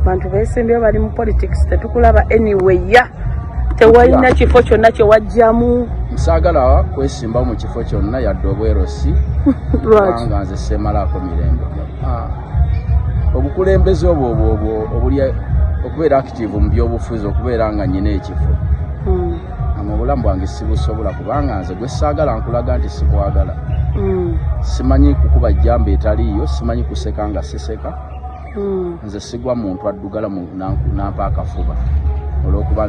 Bantu beesimbyewo, bali mu politics, tetukulaba anyway, tewalina kifo kyonna kyewajjamu. Nsaagala kwesimbawo mu kifo kyonna yadde obwerosi. Lwaki? Kubanga nze seemalaako mirembe. Ah, obukulembeze obwo obwo obuli okubeera active mu byobufuzi, okubeera nga nyina ekifo mu bulamu bwange sibusobola, kubanga nze gwe saagala nkulaga nti sikwagala. Simanyi kukuba jjamba etaliiyo, simanyi kuseka nga siseka. Nze sigwa muntu addugala nampa akafuba olwokuba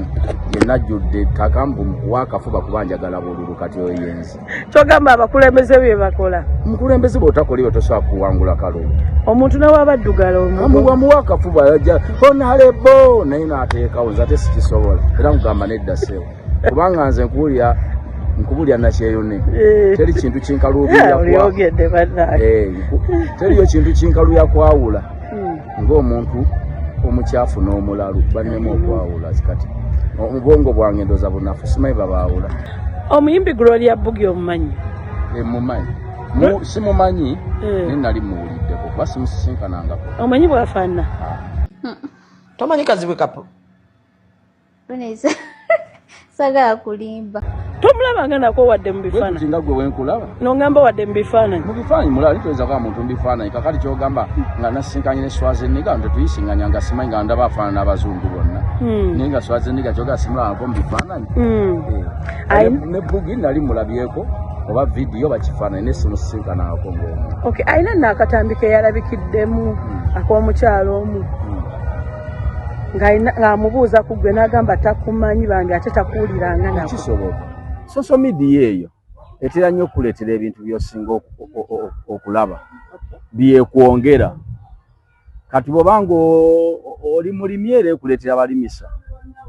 yenna ajjudde ettaka mbu mukuwa akafuba kuba njagala bululu. Kati oyo yenze. Kyogamba abakulembeze bye bakola? Omukulembeze bw'otakola ebyo tosobola kuwangula kalulu. Omuntu nawe abaddugala Amuwa akafuba ajja honorable naye n'ateekawo. Nze ate sikisobola, era nkugamba nedda ssebo, kubanga nze nkuwulira nkubulya nakyeyune. Teri kintu kinkaluubirira Olyogedde bannange. Eh, teriyo kintu kinkalubya kwawula ng'omuntu omukyafu n'omulalu, bannemu okwawula. Kati obwongo bwange ndooza bunafu, simanyi babaawula. Omuyimbi Gloria Bugie omumanyi? Eh, mumanyi. Simumanyi naye nali muwuliddeko kuba simusisinkanangako. Omanyi bwafaanana? Tomanyi Kazibwe Kapo? Boneza, sagala kulimba. Tomulabanga nako wadde mu bifaananyi? Nga gwe wenkulaba. Nongamba wadde mu bifaananyi? Mu bifaananyi mulala toyinza kuba muntu mu bifaananyi. Kakati kyogamba nga nasinkanye ne Schwarzenegger, tetuyisinganya nga simanyi nga ndaba afaanana abazungu bonna, naye nga Schwarzenegger kyogamba simulabako mu bifaananyi. Eh. Ne Bugie nali mulabyeko oba vidiyo oba kifaananyi, naye simusisinkanangako ng'omuntu. Okay, alina nno akatambi ke yalabikiddemu ak'omukyalo omu ng'amubuuza ku ggwe, n'agamba takumanyi bange ate takuwuliranga nako. Kisoboka. Social media eyo etera nnyo okuleetera ebintu by'osinga okulaba byekwongera. Kati bw'obanga oli mulimi, era ekuleetera balimisa.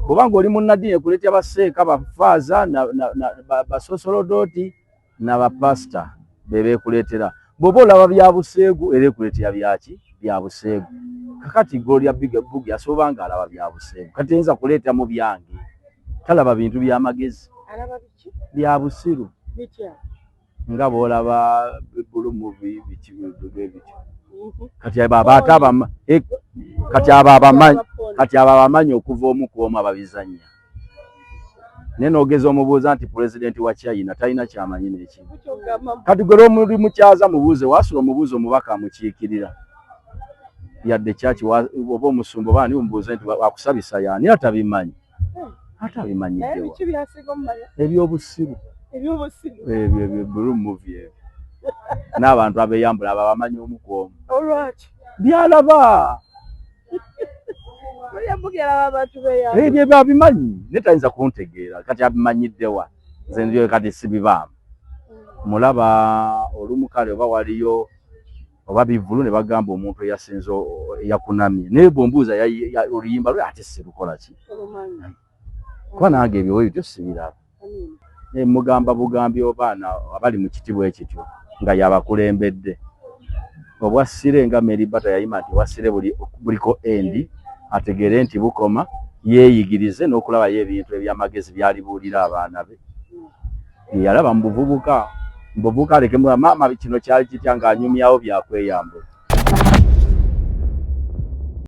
Bw'obanga oli munnaddiini, ekuleetera baseeka, bafaaza, basosolodooti n'abapasita be beekuleetera. Bw'oba olaba bya buseegu, era ekuleetera byaki? Bya buseegu. Kakati Gloria Bugie asobola nga alaba bya buseegu, kati teyinza kuleetamu byange. Talaba bintu by'amagezi. Bya busiru, nga bw'olaba blue movie, biki bwe bityo. Kati abo ate kati abo abamanyi, kati abo abamanyi okuva omu ku omu ababizannya, naye n'ogeza omubuuza nti pulezidenti wa China, talina kyamanyi n'ekimu. Kati gwe lwomuli mukyaza, mubuuze waasula, omubuuze omubaka amukiikirira, yadde kyaki oba omusumba oba ani, omubuuze nti akusabisa yaani, atabimanyi, atabimanyiddewa. Ebyobusiru ebyo, ebyo blue movie ebyo n'abantu abeeyambula, abo abamanyi omu ku omu. Byalaba ebyo babimanyi, naye tayinza kuntegeera. Kati abimanyiddewa? Nze ndio kati sibibaamu. Mulaba olumu kale oba waliyo oba bivulu ne bagamba omuntu eyasinze eyakunamye, naye bwombuuza oluyimba lwe ate sirukola ki, kuba nange ebyo webityo sibiraba. Mugamba bugambi obaana abali mu kitibwa ekityo nga yabakulembedde obwassire, nga Mary Bata yayima nti obwassire buliko endi, ategeere nti bukoma, yeeyigirize n'okulabayo ebintu ebyamagezi byalibuulira abaana be yalaba mu buvubuka. Mu buvubuka aleke maama kino kyali kitya ng'anyumyawo byakweyambula.